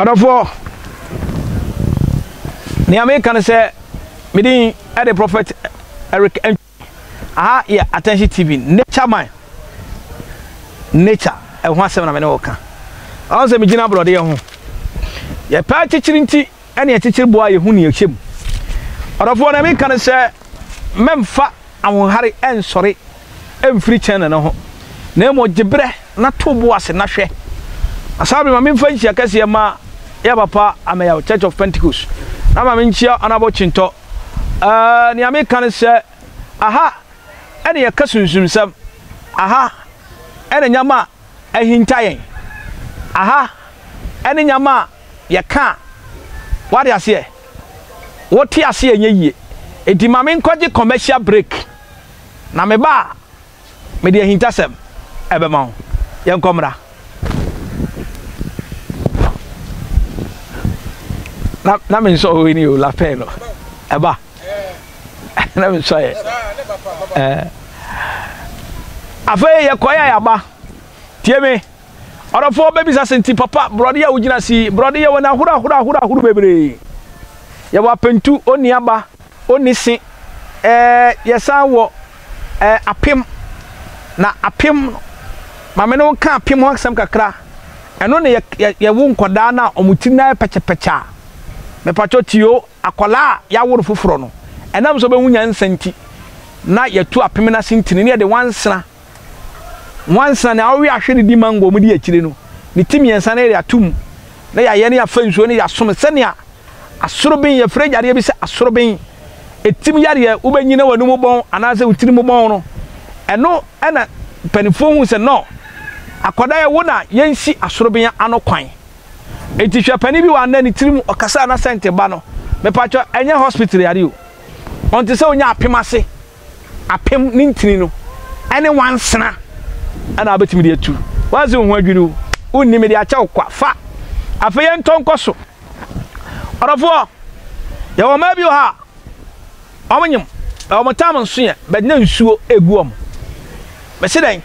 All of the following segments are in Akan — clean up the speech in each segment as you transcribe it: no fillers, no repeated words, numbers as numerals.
Ɔdɔfoɔ, nea meka ne sɛ me din de Prophet Eric Antwi. Aha yɛ Attention TV, Nature Man. Nature, ɛho asɛm na me ne wo ka. Ɔho sɛ megyina borɔdeɛ ho. Yɛpɛ akyekyere nti ɛne ɛkyekyere boa a yɛhu nea ɛhyɛ mu. Ɔdɔfoɔ, nea meka ne sɛ mɛmfa ahohare ɛnsɔre mfiri channel no ho, na mmom gye berɛ na to bo ase na hwɛ. Na saa bere ma memfa nhyia kɛseɛ ma yɛ papa Ameyaw Church of Pentecost, na ma menkyia Honourable Kyintɔ. Ɛɛ, nea meka ne sɛ, aha ɛne yɛka sunsumsɛm, aha ɛne nneɛma a ahinta yɛn, aha ɛne nneɛma a yɛka a, wate aseɛ, wote aseɛ ɛnyɛ yie. Enti ma menkɔgye commercial break. Na meba a, mede ahintasɛm bɛma wo. Yɛnkɔ mmra. Na na me nsɔ wei ni o lapɛn no ɛba na me nsɔ yɛ ɛɛ afei yɛkɔɛ a yɛaba tie me. Ɔdɔfoɔ bɛbisa sɛ, Nti papa, borɔdeɛ a wogyina ase yi, borɔdeɛ yɛwɔ no ahorow ahorow ahorow ahorow bebree. Yɛwɔ apentu, onni aba, onni se, ɛɛ yɛsan wɔ ɛɛ apem. Na apem no, ma me ne wo nka apem ho asɛm kakra. Ɛno na yɛ yɛ yɛwo nkwadaa no a wɔn ti no ayɛ pɛkyɛpɛkyɛ a. Mepakyɛw tie o, akwadaa a yɛawo no foforɔ no, ɛnam sɛ ɔbɛhu nyansa nti, na yɛtu apem no ase ntini na yɛde nwansena Nwansena, nea ɔwe ahwe de di mango a wɔdi akyire no, ne ti mmiɛnsa no yɛde ato mu na yɛayɛ no yɛafa nsuo no yɛasom sɛnea asoroben, yɛfrɛ yareɛ bi sɛ asoroben, ɛtim yareɛ, wobɛnyi na w'anum bɔn anaasɛ wo tiri mu bɔn no, ɛno ɛna mpanimfoɔ hu sɛ nɔ akwadaa yɛ wo na yɛnsi asoroben ano kwan. Enti hwɛ panin bi wɔ anɛ ne tirim ɔkasa na sɛnte ba no, mepatwɔ ɛnyɛ hospital yare o, ɔnte sɛ onya apem ase. apem ne ntini no ne nwansena na wobɛtumi de atu. Woanse wo ho adwiri wo, wonni mede akyɛ wo kwa, fa. Afei yɛntɔ nkɔ so. Ɔdɔfoɔ, yɛwɔ mmaa bi wɔ ha a, wɔn nyem, wɔn tam nso yɛ, bɛt na nsuo egu wɔn. Mese dɛn?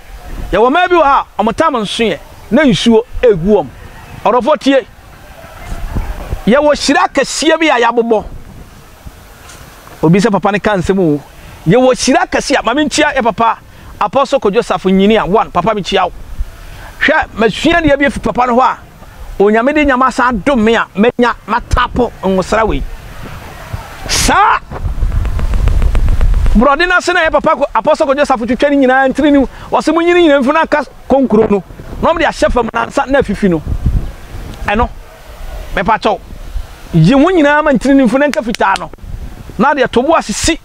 Yɛwɔ mmaa bi wɔ ha a, wɔn tam nso yɛ, na nsuo egu wɔn. Ɔdɔfoɔ tie, yɛwɔ hyira kɛseɛ bi a yɛabobɔ. Obi sɛ papa no ka nsɛm o. Yɛwɔ hyira kɛse a, ma menkyia yɛ papa Apostle Kojo Safo Nyini a one, papa mekyia wo. Hwɛ, masua adeɛ bi afi papa no hɔ a, Onyame de nyama asan adom me a, manya, matapo nwosra wei. Saa borɔde no ase na yɛ papa Apostle Kojo Safo twitwa ne nyinaa ntini no, wɔse monyini nyina mfiri no aka konkuro no, na wɔde ahyɛ fam nansa na afifi no. Ɛno. Mepakyɛw, yi ho nyinaa ma ntini no mfu na nka fitaa no, na deɛ to bo ase si.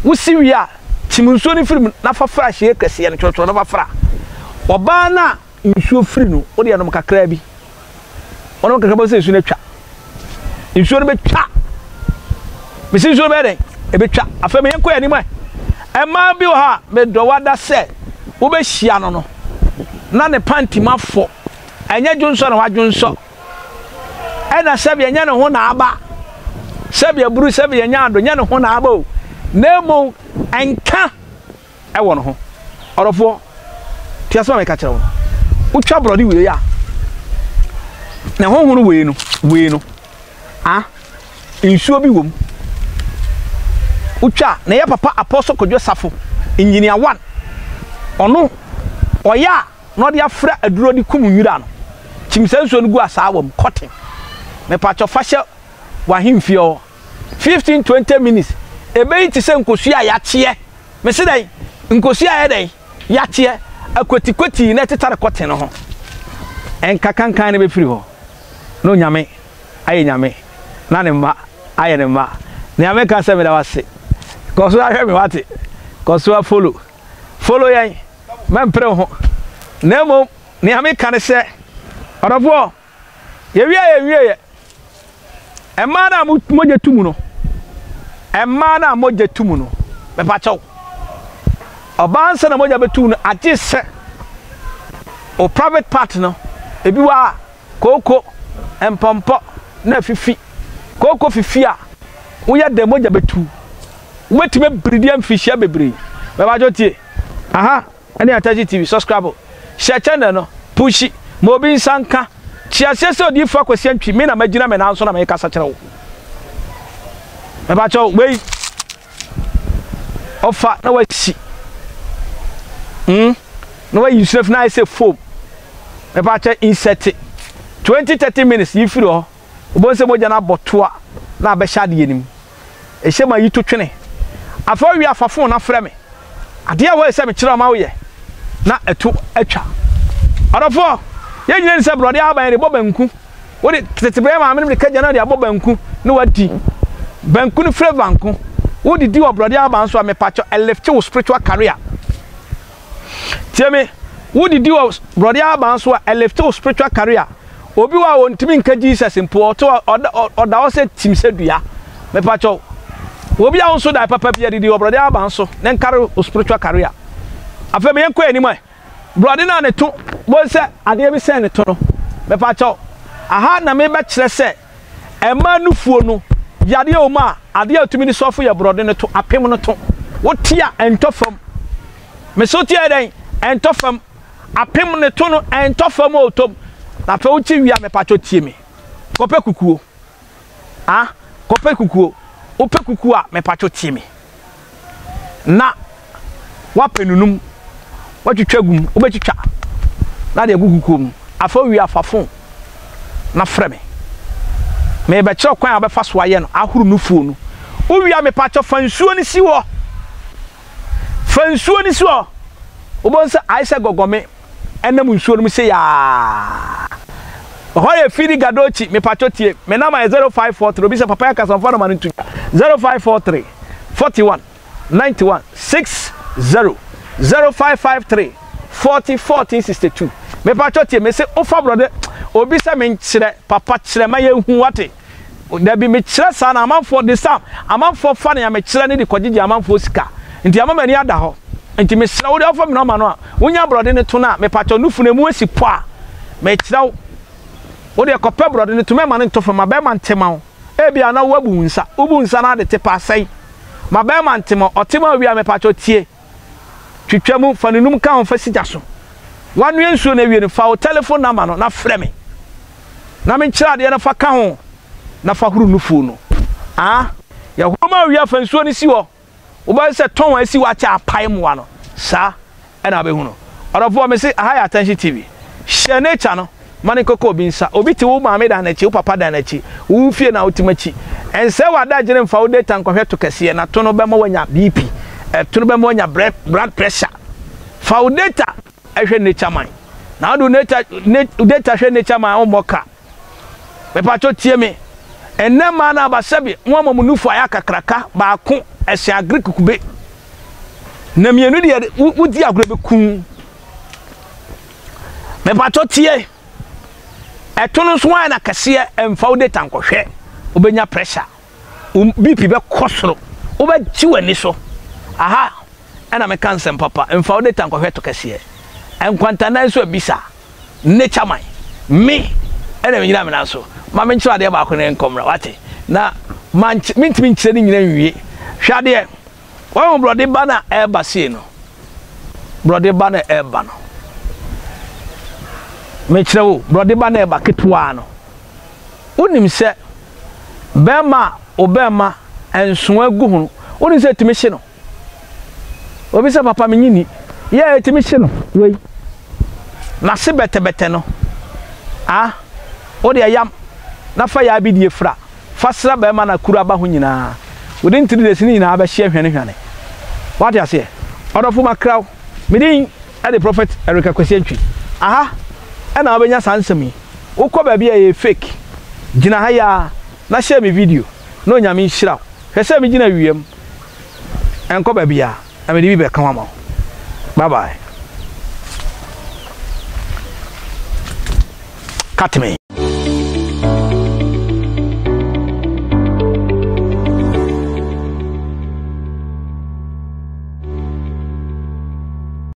Wosi wie a, kyim nsuo no firi mu na fa fra hyee kɛseɛ no, twerɛtwerɛ na fa fra. Ɔbaa no a nsuo firi no, wo deɛ nom kakraa bi. Wonom kakra bɛhu sɛ nsuo no atwa. Nsuo no bɛtwa. Mesi nsuo no bɛyɛ dɛn? Ɛbɛtwa. Afei ma yɛnkɔ yɛn anim ɛ. Mmaa bi wɔ hɔ a, medɔ wada sɛ wobɛhyia no no, na ne panty mu afɔ. Ɛnyɛ dwonsɔ na wadwonsɔ, ɛna sɛbi ɛnyɛ ne ho na aba, sɛbi aburu, sɛbi ɛnyɛ ado, nyɛ ne ho na aba o, na mmom ɛnka ɛwɔ ne ho. Ɔdɔfoɔ, te asɛm a meka kyerɛ wo no. Wotwa borɔde wei a, ne ho hono wei no, wei no, a, nsuo bi wɔ mu. Wotwa na ɛyɛ papa Apostle Kwadwo Safo, Engineer One, ɔno, ɔyɛ a, na ɔde afra aduro de kum nwura no. Kyim saa nsuo no gu asaawa mu, cotton. Mepakyɛ fa hyɛ w'ahemfie hɔ 15, 20 minutes. Ɛbɛyi te sɛ nkosua a yɛakyeɛ. Mese dɛn? Nkosua a yɛ dɛn? Yɛakyeɛ. Akwatikwati na ɛtetare cotton no ho. Nka kankan no bɛfiri hɔ. Na Onyame ayɛ Nyame, na ne mma ayɛ ne mma. Nea meka sɛ meda wo ase. Kɔ so ara hwɛ me wate. Kɔ so ara follow. Follow yɛn. Mɛmpere wo ho, na mmom nea meka ne sɛ, ɔdɔfoɔ, yɛwie a yɛnwieɛ. Mmaa no a mogya tu mu no, mmaa no a mogya tu mu no, mepa kyɛw. Ɔbaa nsa na mogya bɛtu no agye sɛ o private part no, ebi wɔ a kooko, mpɔmpɔ na afifi. Kooko fifi a, woyɛ dɛ mogya bɛtu. Wobɛtumi abiridi amfirihyia bebree. Mepa kyɛw tie. Aha ɛne Ataji TV, subscribe, hyɛ channel no, pushi, ma obi nsa nka. Te aseɛ sɛ Odiyifoɔ Akwasi Antwi, me na magyina me nan so na merekasa kyerɛ wo. Mepakyɛw, wei, ɔfa na wasi. Hmm, na wayi nsuo afi na ayɛ sɛ foam. Mepakyɛ, insert 20, 30 minutes, yi firi hɔ. Wobɛhu sɛ mogya no abɔ toa na abɛhyɛ adeɛ no mu. Ɛhyɛ mu a, yi to twene. Afei wowie a, fa fon na frɛ me. Adeɛ a wɔyɛ sɛ mekyerɛ wo ma woyɛ na ɛto atwa. Ɔdɔfoɔ, yɛn nyinaa nim sɛ borɔdeɛ ahaban yɛde bɔ banku. Wode tete berɛ maame no de kagya na de abɔ banku na wadi. Banku no flavour nko. Wodidi wɔ borɔdeɛ ahaban so a, mepakyɛ ɛlifte wo spiritual career. Tie me, wodidi wɔ borɔdeɛ ahaban so a, ɛlifte wo spiritual career. Obi wɔ a ɔntumi nka Jesus mpo, ɔte hɔ, ɔda, ɔda hɔ sɛ tim sɛ dua. Mepakyɛw, obi a wo nso dae papa bi adidi wɔ borɔdeɛ ahaban so na nkare wo spiritual career. Afei ma yɛnkɔ anim ɛ. Borɔde no a ne to bohu sɛ adeɛ bi sɛn ne to no, mepakyɛw, aha na mebɛkyerɛ sɛ Mmaa nufuo no, yadeɛ wɔ mu a, adeɛ a ɛtumi de sɔfo yɛ borɔde no to, apem no to. Wote a, ɛntɔ fam. Mese wote a dɛn? Ɛntɔ fam. Apem ne to no, ɛntɔ fam o, tom. Na afei wote wie a, mepatwɔ tie me. Kɔpɛ kukuo. Ah, kɔpɛ kukuo. Wopɛ kukuo a, mepatwɔ tie me. Na woapɛ nunum, woatwitwa agu mu, wobɛtwitwa na de agu kukuo mu. Afei wowie a, fa fon na frɛ me. Merebɛkyerɛ kwan a wobɛfa so ayɛ no, ahoro nufuo no. Wowie a, mepakyɛ fa nsuo no si hɔ. Fa nsuo no si hɔ. Wobɛhu sɛ ayɛ sɛ gɔgɔme ɛnam nsuo no mu sei aa. Ɛhɔ yɛ Fidi Gadochi, mepakyɛ tie. Me nama yɛ 0543, obi sɛ papa yɛ kasa mfa nɔma no nto dwa. 0543 41 91 60 0553 40 14 62 mepatwɔ tie mese wofa borɔde obi sɛ menkyerɛ papa kyerɛ ma yɛhu wate dabi mekyerɛ saa na amanfoɔ de sa amanfoɔ fa nea mekyerɛ ne de kɔgyegye amanfoɔ sika nti ama m'ani ada hɔ nti mesrɛ wo deɛ wofa me nɔma no a wonya borɔde no to no a mepatwɔ nufu no emu asi pɔ a mekyerɛ wo wo deɛ kɔpɛ borɔde no to mɛma no ntɔ fam ma bɛrima ntema wo Ebia na woabu wo nsa. Wobu nsa na ade te paa sɛe. Ma bɛrima nte ma ɔte ma wie a mepakyɛw tie. Twitwa mu, fa nunum ka ho fa si gya so. Woanoa nsuo no awie no, fa wo telephone number no na frɛ me na menkyerɛ adeɛ no fa ka ho na fa horo nufuo no. Ah, yɛhoro ma wie a fa nsuo no si hɔ. Wobɛyɛ sɛ tɔn a asi hɔ akyɛ apae mmoa no, saa na wobɛhu no. Ɔdɔfoɔ, mese aha yɛ Attention TV. Hyɛ nature no ma no nkɔka obi nsa. Obi te wo maame dan no akyi, wo papa dan no akyi, wo fie na wote mu akyi. Ɛnsɛe w'adagyene mfa wo data nkɔhwɛ to kɛseɛ na to no bɛma woanya BP, ɛto no bɛma woanya blood pressure. Fa wo data hwɛ nature man. Na wode wo data hwɛ nature man a wommɔ ka. Mepakyɛw tie me. Ɛnnɛ mmaa no aba sɛbe mo ama mo nufu ayɛ akakraka, baako ɛsen agric kube. Na mmienu deɛ wodi agorɔ bɛku. Mepakyɛw tie. Ɛto no nso ayɛ na kɛseɛ ɛmfa wo data nkɔhwɛ. Wobɛnya pressure. Wo BP bɛkɔ soro. Wobɛgye w'ani so. Aha ɛna meka nsɛm papa. Mfa wo data nkɔhwɛ to kɛseɛ. Nkwantanan nso abisa. Nature man, me ɛna menyina me nan so. Ma menkyerɛ adeɛ baako na ɛnkɔ mmra, wate? Na manky mentumi nkyerɛ ne nyina nwie. Hwɛ adeɛ, wahu borɔde ba no a ɛreba sei no? Borɔde ba no a ɛreba no. Mekyerɛ wo, borɔde ba no a ɛreba ketewaa no. Wonim sɛ bɛrima a obɛrima nsoa gu ho no, wonim sɛ ɛtumi hye no? Obi sɛ papa menye ni. Yeah, ɛtumi hye no wei. N'ase bɛtɛbɛtɛ no. Ah, wo deɛ yam na fa yaa bi die fra. Fa sra bɛrima na kuru aba ho nyinaa. Within 3 days ne nyinaa bɛhye ahwanehwane. Wate aseɛ? Ɔdɔfo makra wo. Me din de Prophet Eric Akwasi Antwi. Aha ɛna wobɛnya saa nsɛm yi. Wokɔ baabi a ɛyɛ fake. Gyina ha yi ara na share me video na Onyame nhyira wo. Hwɛ sɛ megyina awia mu. Ɛnkɔ baabiara, na mede bi bɛka ho ama wo. Bye bye. Cut me.